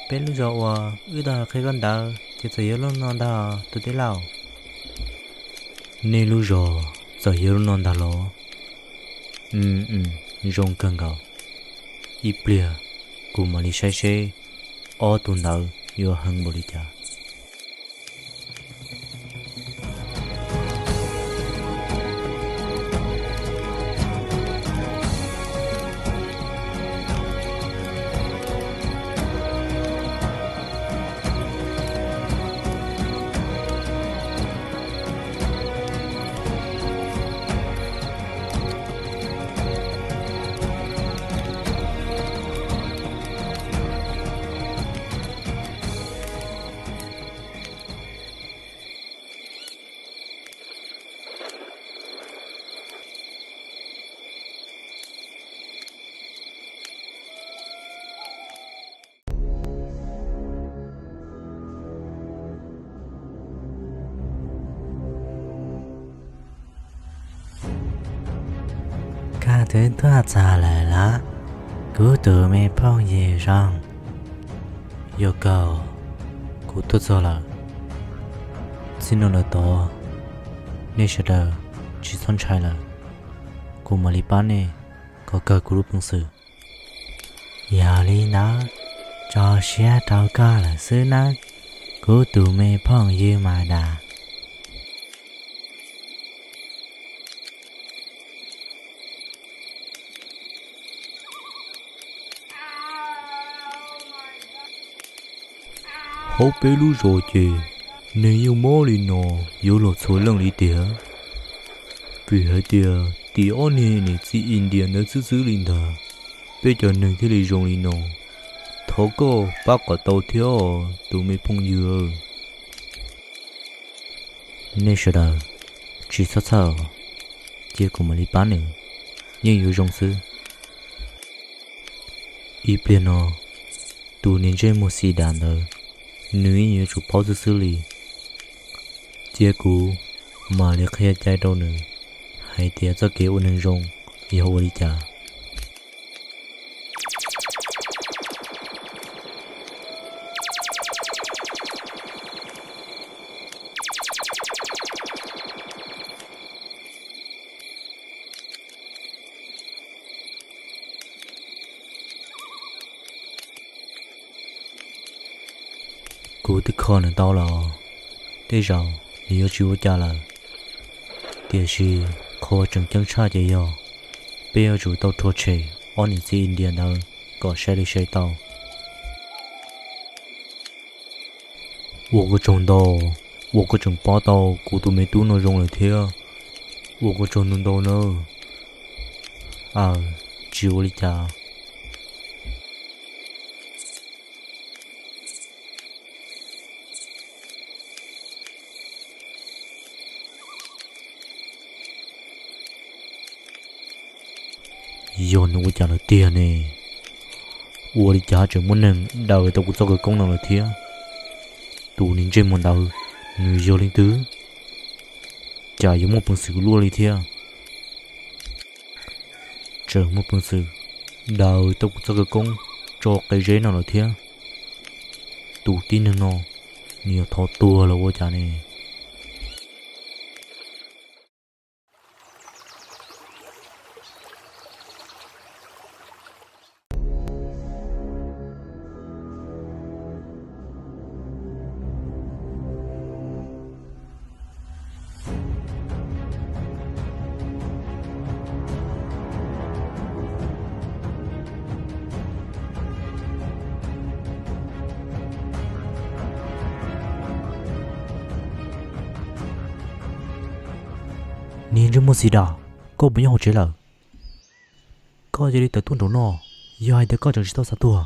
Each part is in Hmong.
Peb lub zos uas wb tau hais qhia koj ntawd ces txawm yog lub no ntag tus tij laug. Nej lub zos txawm yog lub no ntag los? Zoo kawg nkaus. Ib pliag kuv mam li saib seb ob tug ntawd yuav heev npaum li cas. Koj twb tuaj txog lawm los, kuv tus me phooj ywg zoo? Yog kawg, kuv tuaj txog lawm. Txij no lawm tod, nej sawv daws tsis txhob ntshai lawm, kuv mam li pab nej kom kawg kuv lub peev xwm. Yog li ntawd, tso siab rau koj lawm xwb nawb, kuv tus me phooj ywg Mas Das. Hauv peb lub zos ces neeg yeej mob li no yuav luag txhua leej li tiag. Vim hais tias tim ob niag niam txiv India ntawd xwb xwb li ntag, peb cov neeg thiaj li zoo li no. Thov koj pab kom tau thiab os tus me phooj ywg. Nej sawv daws tsis txhob txhawj, cia kuv mam li pab nws, yeej yuav zoo xwb. Ib pliag no, tus niag ntsej muag Xi Das ntawd, nws yeej yuav tsum paub xwb xwb li. Cia kuv mam li qhia cai rau nws hais tias txoj kev ua neeg zoo yog ua li cas. Kuv twb kho nws tau los, tej zaum nws yuav tsis ua cas lawm. Tiam sis qhov tseem ceeb tshaj ces yog peb yuav tsum tau rhuav tshem ob niam txiv India ntawd kom sai li sai tau. Ua koj tsaug ntau, uas koj tseem pab tau kuv tus me tub no zoo lawm thiab. Ua koj tsaug ntau ntau nawb. Aw, tsis ua li cas. Yog nws ua cas lawm tiag ne? Ua li cas tseem muaj neeg daws tau kuv txoj khawv koob no lawm thiab? Tus niag ntsej muag ntawd, nws yog leej twg? Cas yuav muaj peev xwm luaj li thiab? Tseem muaj peev xwm daws tau kuv txoj khawv koob tso qe zeb no lawm thiab. Tus tib neeg no, nws yog thov tuag los ua cas ne? Niag ntsej muag Xi Das, koj puas nyob hauv tsev lawm? Koj cia li tawm tuaj nraum no, yog hais tias koj tseem tsis tau xav tuag.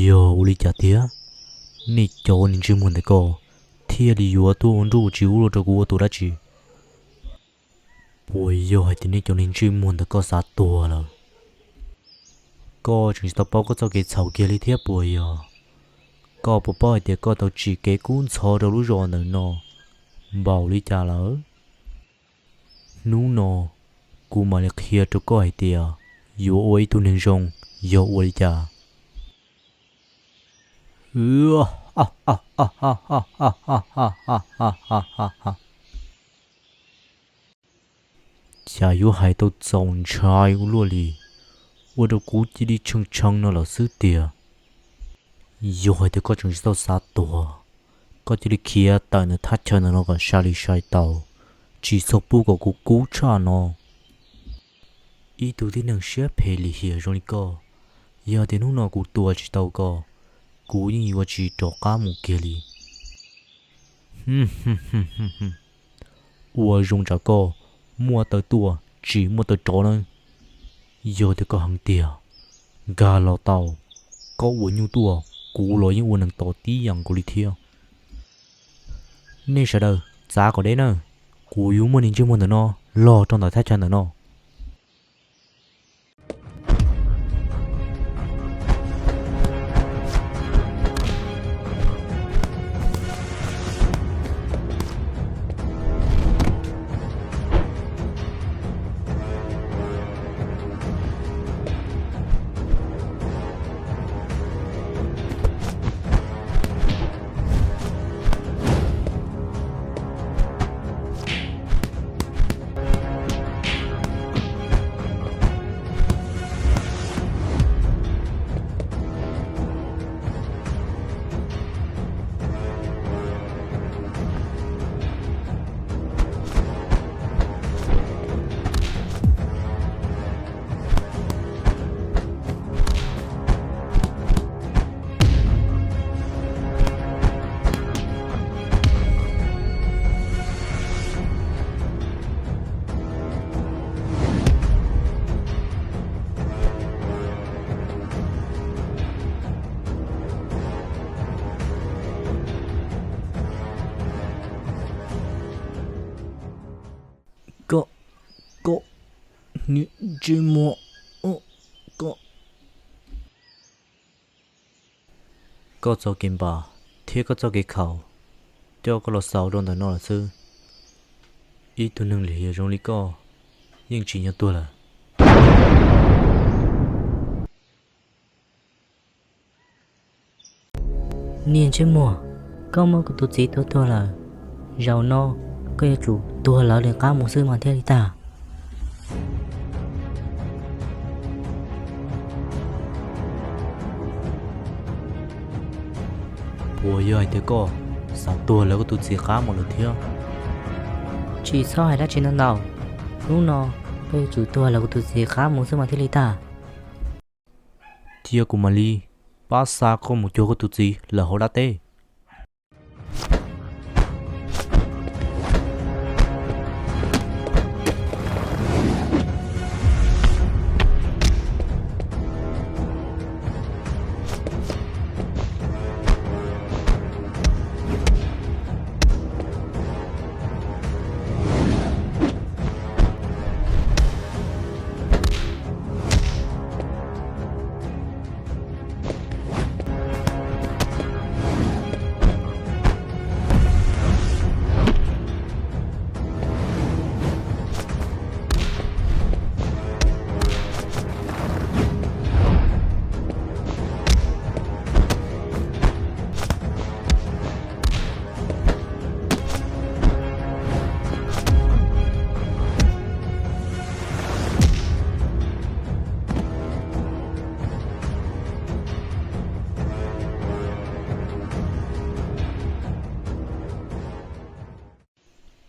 Yog ua li cas tiag? Nej cov niag ntsej muag ntawm ko thiaj li yuav tuaj ua nruj ua tsiv ua luaj rau kuv ua tus dab tsi? Puas yog hais tias nej cov niag ntsej muag ntawm ko xav tuag lawm? Koj tseem tsis tau paub koj txoj kev txhaum kiag li thiab puas yog? Koj puas paub hais tias koj tau tsim kev kub ntxhov rau lub zos ntawm no npaum li cas lawm? Hnub no kuv mam li qhia rau koj hais tias yuav ua ib tug neeg zoo yog ua li cas. Cas yuav hais tau txaus ntshai ua luaj li, ua rau kuv cia li tshee tshee no lawm xwb tiag. Yog hais tias koj tseem tsis tau xav tuag, koj cia li khiav tawm ntawm thaj chaw ntawm no kom sai li sai tau, tsis txhob pub kom kuv kub tshaj no. Ib tug tib neeg siab phem lim hiam zoo li koj, yog tias hnub no kuv tua tsis tau koj, kuv yeej yuav tsis rov qab mus kiag li. Ua zoo tsam koj muaj taw tuaj tsis muaj taw rov na. Yog tias koj heev tiag, nkag los tau, koj ua nyuj tuaj, kuv los yeej ua neeg tos tib yam nkaus li thiab. Nej sawv daws txav kom deb na, kuv yuav muab niag ntsej muag ntawm no log rau ntawm thaj chaw ntawm no. Koj, koj, niag ntsej muag, koj. Koj txoj kev npam thiab koj txoj kev khaum coj koj los xaus rau ntawm no lawm xwb. Ib tug neeg lim hiam zoo li koj yeej tsim nyog tuag lawm. Niag ntsej muag, koj muab kuv tus txiv tua tuag lawm, zaum no koj yuav tsum tuag lawv li qab mus xwb mas thiaj li tag. Puas yog hais tias koj xav tuag lawv koj tus txiv qab mus lawm thiab? Tsis txhob hais dab tsi ntau ntau, hnub no koj yuav tsum tuag lawv kuv tus txiv qab mus xwb mas thiaj li tag. Cia kuv mam li pab xa koj mus cuag koj tus txiv lawm hauv dab teb.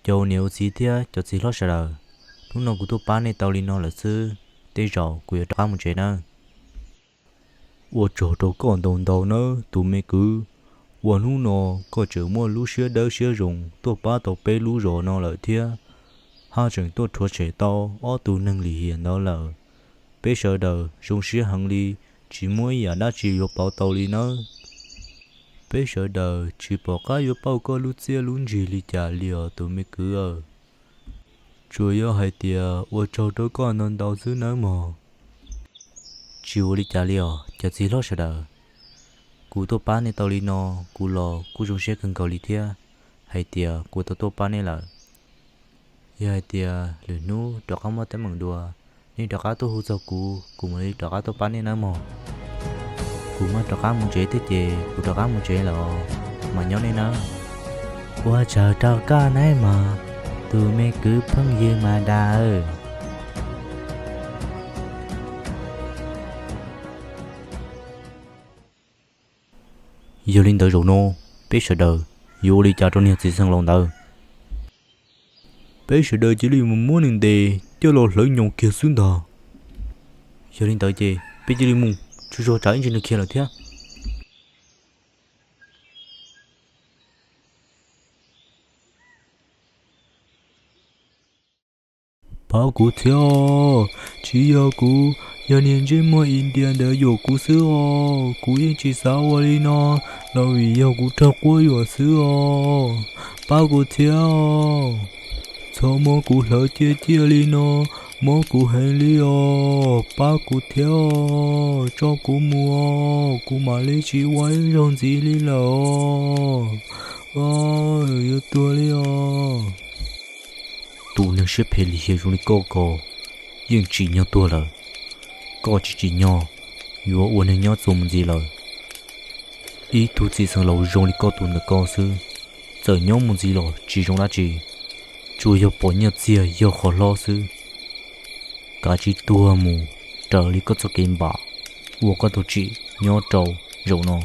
Cov niam ua txiv thiab cov txiv hlob sawv daws, hnub no kuv tuaj pab nej tau li no lawm xwb, tej zaum kuv yuav rov qab mus tsev nawb. Ua tsaug rau koj ntau ntau nawb tus me kwv, uas hnub no koj tseem muaj lub siab dawb siab zoo tuaj pab tau peb lub zos no lawm thiab, haj tseem tuaj rhuav tshem tau ob tug neeg lim hiam ntawd lawm. Peb sawv daws zoo siab heev li, tsis muaj ib yam dab tsi yuav pauv tau li nawb. Peb sawv daws tsis pom qab yuav pauj koj lub txiaj lub ntsig li cas li os tus me kwv aw. Tsuas yog hais tias ua tsaug rau koj ntau ntau xwb nawb mog. Tsis ua li cas li os cov txiv hlob sawv daws. Kuv tuaj pab nej tau li no, kuv los kuj zoo siab kawg nkaus li thiab, hais tias kuv tau tuaj pab nej lawm. Yog hais tias lwm hnub rov qab muaj teeb meem dua, nej rov qab tuaj hu txog kuv, kuv mam li rov qab tuaj pab nej nawb mog. Kuv mam rov qab mus tsev thiab ces kuv rov qab mus tsev lawm os, mas nyob nej nawb. Ua tsaug rau koj nawb mog, tus me kwv phooj ywg mas daws. Yog li ntawd zaum no peb sawv daws yuav ua li cas rau niag txiv xeev laus ntawd? Peb sawv daws cia li mus muab nws ntes coj los hlawv nyoos kiag xwb ntag. Yog li ntawd ces peb cia li mus, tsav ib ntsis nws khiav lawm thiab. Pab kuv thiab os, tsis yog kuv, yog niag ntsej muag India ntawd yuam kuv xwb os, kuv yeej tsis xav ua li no los vim yog kuv raug quab yuam xwb os. Pab kuv thiab os, txhob muab kuv hlawv ciaj ciaj li no, mob kuv heev li os, pab kuv thiab os, tso kuv mus os, kuv mam li tsis ua ib zaug ntxiv li lawm os. Yuav tuag li os. Tus neeg siab phem lim hiam zoo li koj ko yeej tsim nyog tuag lawm. Koj tsis tsim nyog yuav ua neeg nyob txuas mus ntxiv lawm. Ib tug txiv xeev laus zoo li koj tus ntawm koj xwb, txawm nyob mus ntxiv los tsis zoo dab tsi, tsuas yog pom nyiaj txiag yog qhov hlob xwb. Kav tsij tuag mus raws li koj txoj kev npam uas koj tau tsim nyob rau zaum no.